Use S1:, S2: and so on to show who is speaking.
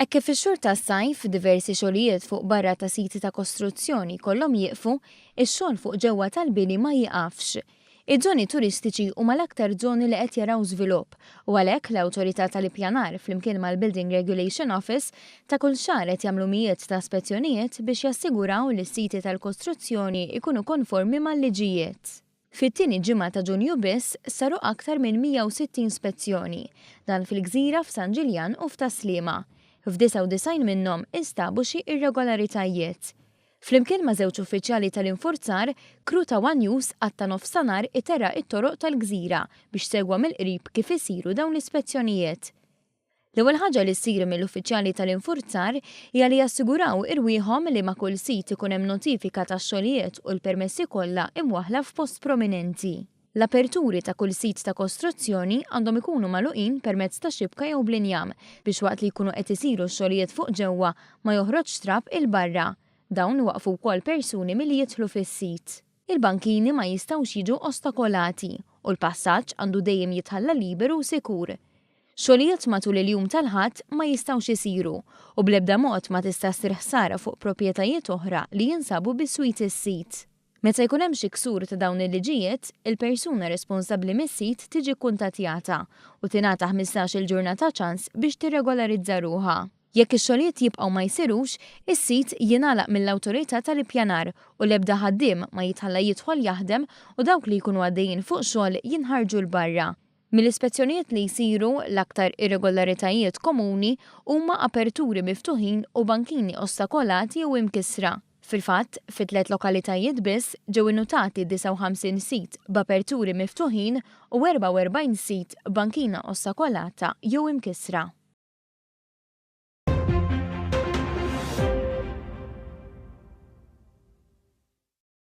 S1: Hekk kif fix-xhur tas-sajf diversi xogħlijiet fuq barra ta' siti ta' kostruzzjoni jkollhom jieqfu, ix-xogħol fuq ġewwa tal-bini ma jieqafx. Iż-żoni turistiċi huma l-aktar żoni li qed jaraw żvilupp u għalhekk l-Awtorità tal-Ippjanar flimkien mal-Building Regulation Office ta' kull xahar qed jagħmlu mijiet ta' spezzjonijiet biex jassiguraw li s-siti tal-kostruzzjoni jkunu konformi mal-liġijiet. Fit-tieni ġimgħa ta' Ġunju biss saru aktar minn 160 spezzjoni, dan fil-Gżira, f'San Ġiljan u f'Tas-Sliema. F'99 minnhom instabu xi irregolaritajiet. Flimkien ma' żewġ uffiċjali tal-infurzar, crew ta' one News qatta' nofstanhar iterraq it-toroq tal-Gżira biex segwa mill-qrib kif isiru dawn l-ispezzjonijiet. L-ewwel ħaġa li ssir mill-uffiċjali tal-infurzar hija li jassiguraw irwieħhom li ma' kull sit ikun hemm notifika tax-xogħlijiet u l-permessi kollha imwaħħla f'post prominenti. L-aperturi ta' kull sit ta' kostruzzjoni għandhom ikunu magħluqin permezz ta' xibka jew bl-injam biex waqt li jkunu qed isiru x-xogħlijiet fuq ġewwa ma joħroġx trab 'il barra. Dawn iwaqqfu wkoll persuni milli jidħlu fis-sit. Il-bankini ma jistgħux jiġu ostakolati u l-passaġġ għandu dejjem jitħalla liberu u sikur. Xogħlijiet matul il-jum tal-Ħadd ma jistgħux isiru u bl-ebda mod ma tista' ssir ħsara fuq proprjetajiet oħra li jinsabu biswit is-sit. Meta jkun hemm xi ksur ta' dawn il-liġijiet, il-persuna responsabbli mis-sit tiġi kkuntattjata u tingħata 15-il ġurnata ċans biex tirregolarizza ruħha. Jekk ix-xogħlijiet jibqgħu ma jsirux, is-sit jingħalaq mill-Awtorità tal-Ippjanar u l-ebda ħaddiem ma jitħalla jidħol jaħdem u dawk li jkunu għaddejjin fuq xogħol jinħarġu 'l barra. Mill-ispezzjonijiet li jsiru, l-aktar irregolaritajiet komuni huma aperturi miftuħin u bankini ostakolati jew imkissra. Fil-fatt, fi tliet lokalitajiet biss ġew innutati 59 sit b'aperturi miftuħin u 44 sit b'bankina ostakolata jew imkissra.